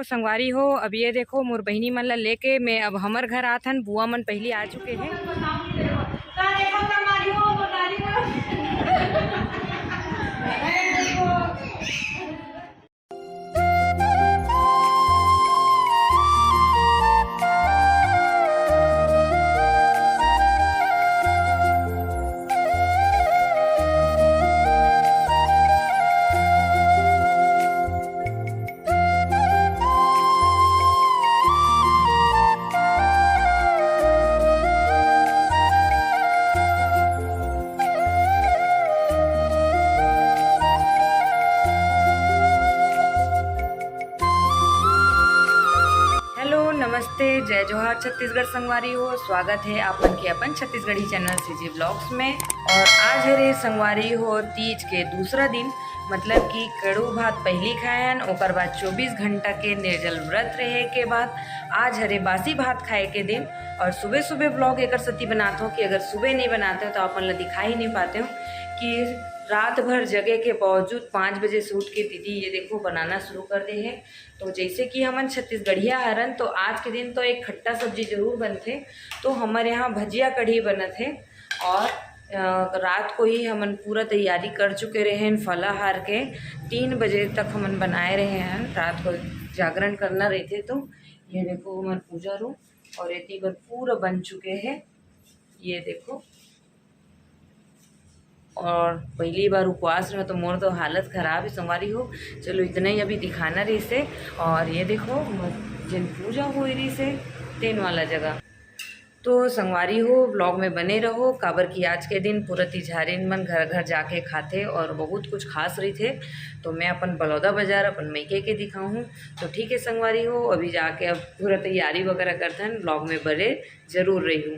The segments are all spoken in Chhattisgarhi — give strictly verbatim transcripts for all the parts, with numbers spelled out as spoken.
संगवारी हो, अब ये देखो, मोर बहिनी मन ला लेके मैं अब हमर घर आथन। बुआ मन पहली आ चुके हैं। हेलो, नमस्ते, जय जोहार छत्तीसगढ़ संगवारी हो। स्वागत है आप मन के अपन छत्तीसगढ़ी चैनल सीजी ब्लॉग्स में। और आज हरे संगवारी हो तीज के दूसरा दिन, मतलब कि कड़ू भात पहली खाए हन, ओकर बाद चौबीस घंटा के निर्जल व्रत रहे के बाद आज हरे बासी भात खाए के दिन। और सुबह सुबह ब्लॉग एकर सती बनात हो कि अगर सुबह नहीं बनाते हो तो आप मन ला दिखा ही नहीं पाते हो कि रात भर जगे के बावजूद पाँच बजे से उठ के दीदी ये देखो बनाना शुरू कर दे है। तो जैसे कि हमन छत्तीसगढ़िया हरन तो आज के दिन तो एक खट्टा सब्जी जरूर बनथे। तो हमर यहाँ भजिया कढ़ी बनत है और अ, रात को ही हमन पूरा तैयारी कर चुके रहे हैं फलाहार के। तीन बजे तक हमन बनाए रहे हैं, रात को जागरण करना रहते। तो ये देखो हमर पूजा रूम और एती बर पूरा बन चुके हैं। ये देखो, और पहली बार उपवास में तो मोर तो हालत खराब है संगवारी हो। चलो इतना ही अभी दिखाना रहिसे। और ये देखो मोर जेन पूजा होए रहिसे तेन वाला जगह। तो संगवारी हो ब्लॉग में बने रहो, काबर कि आज के दिन पूरा तिजहारिन मन घर घर जाके खाथे और बहुत कुछ खास रहिथे। तो मैं अपन बलौदा बाजार अपन मइके के दिखाहूँ। तो ठीक है संगवारी हो, अभी जाके अब पूरा तैयारी वगैरह करथन, ब्लॉग में बने जरूर रहिहू।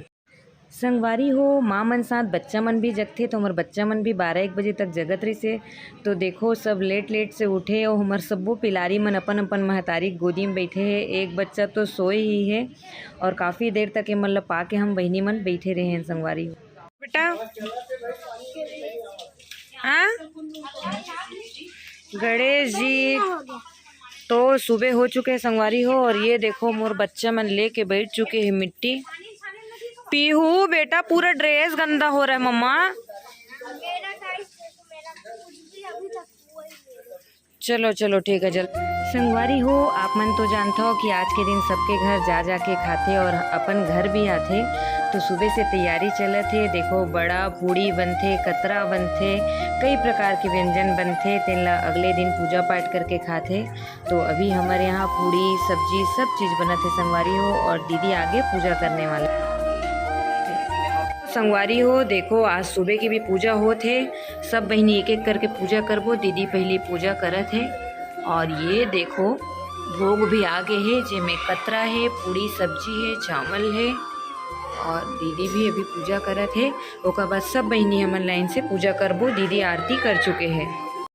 संगवारी हो, माँ मन साथ बच्चा मन भी जगथे, तो हमर बच्चा मन भी बारह एक बजे तक जगत रहिसे। तो देखो, सब लेट लेट से उठे और हमर सब्बो पिलारी मन अपन अपन महतारी के गोदी में बैठे हे। एक बच्चा तो सोए ही है और काफ़ी देर तक ये मन ल पाके हम बहिनी मन बैठे रहे हैं संगवारी। बेटा, हाँ, गणेश जी, तो सुबह हो चुके हैं संगवारी हो, और ये देखो मोर बच्चा मन लेके बैठ चुके हैं मिट्टी। पीहू बेटा, पूरा ड्रेस गंदा हो रहा है मम्मा। चलो चलो ठीक है, जल संगवारी हो, आप मन तो जानता हो कि आज के दिन सबके घर जा जाके खाथे और अपन घर भी आथे। तो सुबह से तैयारी चलत हे, देखो बड़ा पूड़ी बनथे, कतरा बनथे, कई प्रकार के व्यंजन बनथे, तेन ला अगले दिन पूजा पाठ करके खाथे। तो अभी हमर यहाँ पूड़ी सब्जी सब चीज बनत हे संगवारी हो, और दीदी आगे पूजा करने वाला। संगवारी हो, देखो आज सुबह की भी पूजा होत हे, सब बहिनी एक एक करके पूजा करबो। दीदी पहली पूजा करत हे और ये देखो भोग भी आ गए हे, जेमे कतरा हे, पूड़ी सब्जी हे, चावल हे और दीदी भी अभी पूजा करत हे। ओकर बाद सब बहिनी हमन लाइन से पूजा करबो। दीदी आरती कर चुके हे।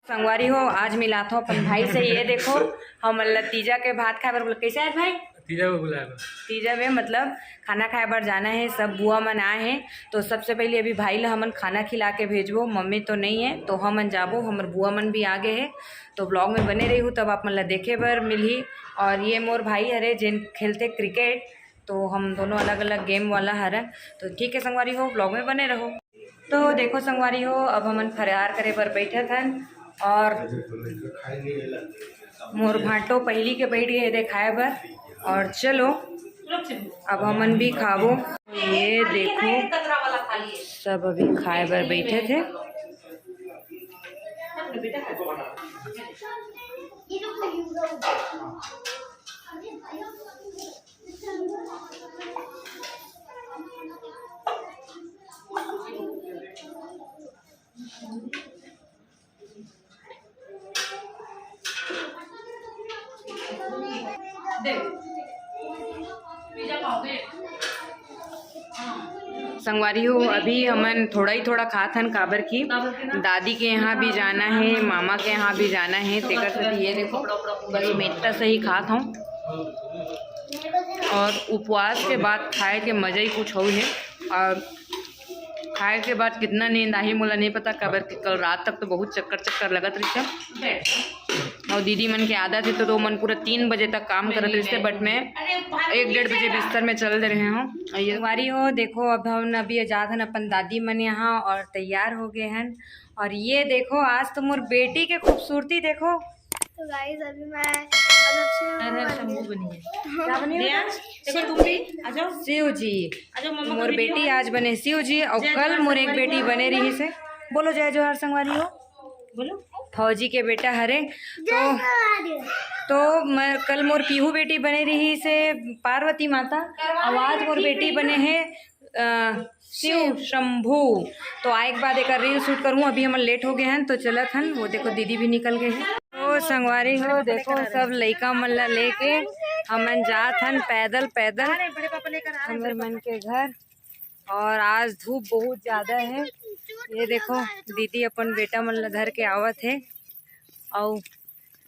संगवारी हो, आज मिलात हो अपन भाई से। ये देखो, हमन ल तीजा के भात खाए बर बोले। कैसे आज भाई? तीजा में बुलाए बर। तीजा में मतलब खाना खाए बर जाना है, सब बुआ मन आए हैं। तो सबसे पहले अभी भाई ल हमन खाना खिला के भेजबो, मम्मी तो नहीं है, तो हमन जाबो, हमर बुआ मन भी आ गए हैं। तो ब्लॉग में बने रही हूँ, तब आप मन ल देखे बर मिलही। और ये मोर भाई हरे, जेन खेलते क्रिकेट, तो हम दोनों अलग अलग गेम वाला हरन। तो ठीक है संगवारी हो, ब्लॉग में बने रहो। तो देखो संगवारी हो, अब हमन फरार करे बर बैठत हन और मोर भांटो पहली के बैठ गए देखाए बर। और चलो अब हमन भी खाबो। ये देखो सब अभी खाए बर बैठे थे। संगवारी हो, अभी हमन थोड़ा ही थोड़ा खात हन, काबर की दादी के यहाँ भी जाना है, मामा के यहाँ भी जाना है, तेकर सेती ये देखो बस मैं इतना सही खात हूँ। और उपवास के बाद खाए के मजा ही कुछ और है। और खाए के बाद कितना नींद आही मोला नहीं पता, काबर कि कल रात तक तो बहुत चक्कर चक्कर लगत रहिस। और दीदी मन के आदत हे, तो, तो मन पूरा तीन बजे तक काम करत रहिथे, but मैं एक डेढ़ बजे बिस्तर में चल दे रहे हूँ। और ये संगवारी हो, देखो, अब हम अभी जात हन अपन दादी मन यहाँ और तैयार हो गए हन। और ये देखो, आज तो मोर बेटी के खूबसूरती देखो। तो गाइस, अभी मैं अलग से हर हर शंभू बनी है। क्या बनी है? देखो तुम भी आ जाओ। शिव जी। आ जाओ, मम्मा मोर बेटी आज बने शिव जी, और कल मोर एक बेटी बने रही से। बोलो जय जोहार संगवारी हो। बोलो। फौजी के बेटा हरे। तो, तो मैं, कल मोर पीहू बेटी बने रही से पार्वती माता, और आज मोर बेटी बने है, अ, शिव शंभू। तो आए के बाद एक रील शूट करूँ, अभी हमन लेट हो गए हैं तो चलत हन। वो देखो दीदी भी निकल गए हैं। तो संगवारी हो, देखो सब लइका मन ला लेके हमन जात हन पैदल, पैदल हमर मन के घर। और आज धूप बहुत ज्यादा है। ये देखो, दीदी अपन बेटा मन ला धर के आवत है। और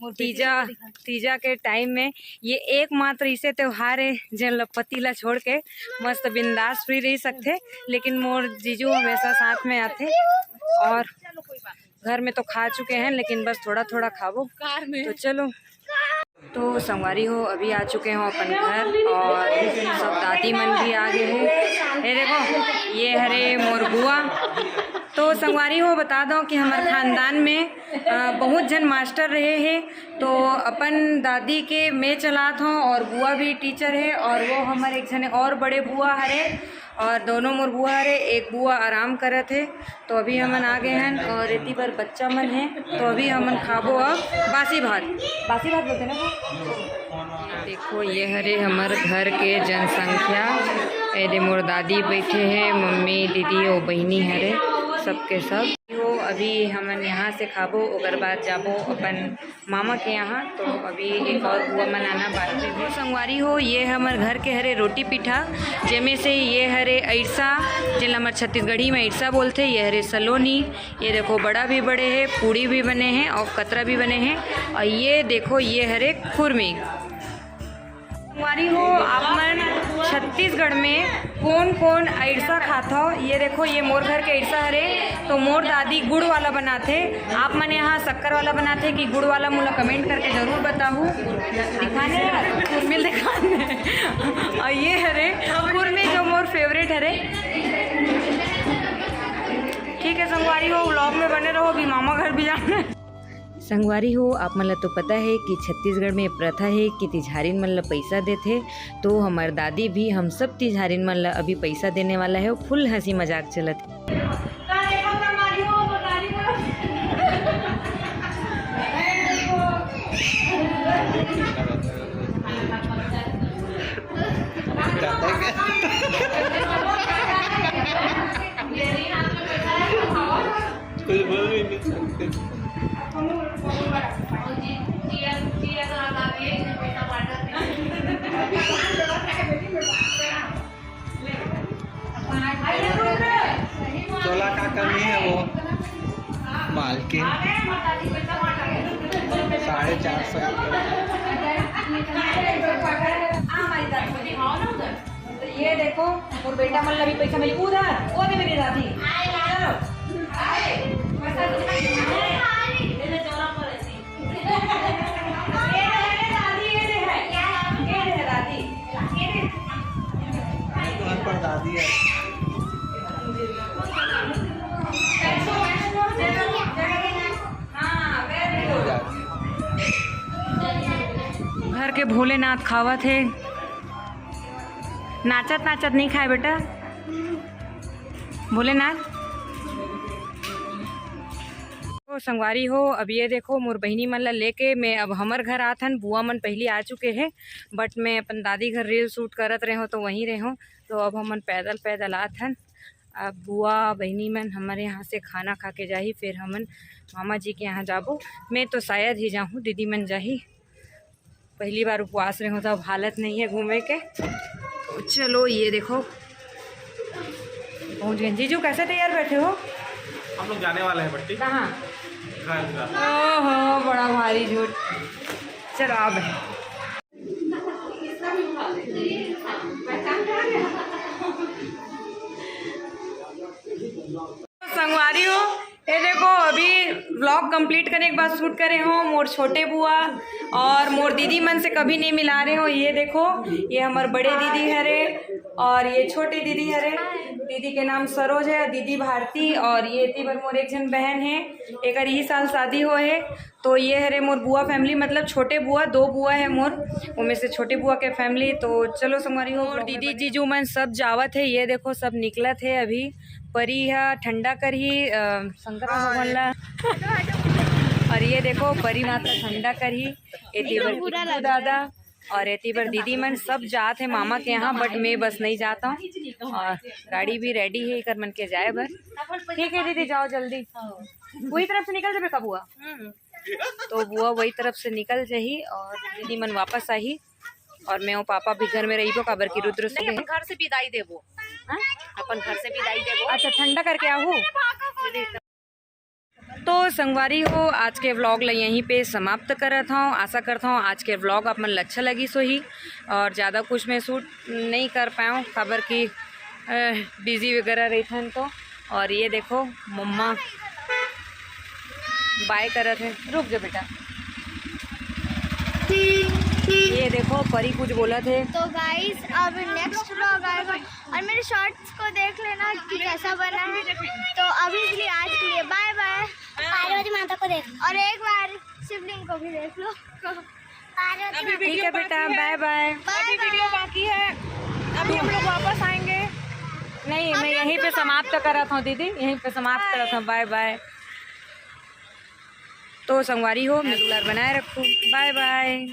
तीजा, तीजा के टाइम में ये एकमात्र इसे त्योहार है जेन ला पति ला छोड़ के मस्त बिंदास फ्री रह सकथे, लेकिन मोर जीजू हमेशा साथ में आथे। और घर में तो खा चुके हैं, लेकिन बस थोड़ा थोड़ा खाबो। तो चलो, तो संगवारी हो, अभी आ चुके हो अपन घर और सब दादी मन भी आ गए हैं। ये देखो, ये हरे मोर बुआ। तो संगवारी हो, बता दो कि हमारे खानदान में, अ, बहुत जन मास्टर रहे हैं। तो अपन दादी के मैं चलात हूँ और बुआ भी टीचर है, और वो हमारे एक जने और बड़े बुआ हरे, और दोनों मोर बुआ हरे, एक बुआ आराम करत है। तो अभी हमन आ गए हैं और एती बर बच्चा मन है, तो अभी हमन खाबो अब बासी भात। बासी भात बोलते ना वो? देखो, ये हरे हमर घर के जनसंख्या। एदे मोर दादी बैठे है, मम्मी, दीदी और बहिनी हरे, सबके सब। तो अभी हमन यहाँ से खाबो, ओकर बाद जाबो अपन मामा के यहाँ। तो अभी एक और बुआ मन आना बाकी है। संगवारी हो, ये हमर घर के हरे रोटी पीठा, जेमे से ये हरे अइरसा, जेला हमर छत्तीसगढ़ी में अइरसा बोलथे। ये हरे सलोनी, ये देखो बड़ा भी बड़े है, पूड़ी भी बने हैं और कतरा भी बने हैं। और ये देखो, ये हरे खुरमी। संगवारी हो, आप मन छत्तीसगढ़ में कौन कौन अइरसा खाथव? ये देखो, ये मोर घर के अइरसा हरे, तो मोर दादी गुड़ वाला बनाथे। आप मन यहाँ शक्कर वाला बनाथे कि गुड़ वाला, मोला कमेंट करके जरूर बताहू। दिखाने यार, खुरमी दिखाने। और ये हरे खुरमी, जो मोर फेवरेट हरे। ठीक है संगवारी हो, व्लॉग में बने रहो, अभी मामा घर भी जाना है। संगवारी हो, आप मन ला तो पता है कि छत्तीसगढ़ में प्रथा है कि तिजहारिन मन ला पैसा देथे, तो हमर दादी भी हम सब तिजहारिन मन ला अभी पैसा देने वाला है। फुल हंसी मजाक चलत है। तोला का कमी है वो मालकिन? साढ़े चार सौ। तो ये देखो, मोर बेटा मन ला भी पैसा मिली। उधर, वो दे मेरी दादी। चलो। ये दे, दादी, ये दे है। ये दे है, दादी। ये दे। घर पर दादी है। हाँ, very good। घर के भोलेनाथ खावत हे। नाचत नाचत नहीं खाए बेटा, भोलेनाथ। तो संगवारी हो, अब ये देखो, मोर बहिनी मन ला लेके मैं अब हमर घर आथन। बुआ मन पहली आ चुके हैं, but मैं अपन दादी घर रील शूट करत रहे हो तो वहीं रहे हो। तो अब हमन पैदल पैदल आथन। अब बुआ बहिनी मन हमर यहाँ से खाना खा के जाही, फिर हमन मामा जी के यहाँ जाबो। मैं तो शायद ही जाहूँ, दीदी मन जाही। पहली बार उपवास रहे हो, तो अब हालत नहीं है घूमे के। तो चलो, ये देखो, पहुँच गए। जीजू, कैसे तैयार बैठे हो? हम लोग जाने वाले हैं बट्टी। कहाँ? घर, घर। ओहो, बड़ा भारी झूठ। चलो, अब संगवारी हो, ये देखो, अभी vlog कंप्लीट करे के बाद शूट करे हो मोर छोटे बुआ और मोर दीदी मन से कभी नहीं मिला रहे हो। ये देखो, ये हमर बड़े दीदी हरे और ये छोटे दीदी हरे। दीदी के नाम सरोज है, दीदी भारती, और ये एती बर मोर एक झन बहन है, एकर इही साल शादी होए है। तो ये हरे मोर बुआ फैमिली, मतलब छोटे बुआ, दो बुआ है मोर, ओमे से छोटे बुआ के फैमिली। तो चलो संगवारी हो, और दीदी जीजू मन सब जावत है। ये देखो, सब निकलत है अभी। परी ह ठंडा करही, अ, शंकर भगवान ला, और ये देखो, परी माता ठंडा करही। एती बर किट्टू दादा और एती बर दीदी मन सब जात है मामा के यहाँ, बट मैं बस नहीं जाता हूँ। और गाड़ी भी रेडी है एकर मन के जाए बर। ठीक है दीदी, जाओ जल्दी। वही तरफ से निकल जाबे का बुआ? तो बुआ वही तरफ से निकल जाही और दीदी मन वापस आही। और मैं वो पापा भी घर में रहिबो, काबर की रुद्र नहीं, सुबह अपन घर से विदाई देबो। हाँ? अपन घर से विदाई देबो। अच्छा, ठंडा करके आहू। तो संगवारी हो, आज के व्लॉग ला यहीं पे समाप्त करत हूँ। आशा करता हूँ आज के व्लॉग आप मन ला अच्छा लगिस होही, और ज़्यादा कुछ मैं शूट नहीं कर पाऊँ, काबर की बिजी वगैरह रहिथन तो। और ये देखो, मम्मा बाय करत है। रुक जा बेटा, ये देखो, परी कुछ बोलत है। तो गाइस, अब नेक्स्ट व्लॉग आएगा और मेरे शॉर्ट्स को देख लेना कि कैसा बना है। तो अभी के लिए, आज के लिए बाय बाय। पार्वती माता को देख लो। और एक बार शिवलिंग को भी देख लो। पार्वती अभी माता। ठीक है बेटा, बाय बाय। बाय अभी वीडियो बाय। बाकी है, अभी हम लोग वापस आएंगे। नहीं, मैं यहीं पे समाप्त करत हूँ दीदी, यहीं पे समाप्त करत हूँ। बाय बाय। तो संगवारी हो, मैं दुलार बनाए रखूँ। बाय बाय।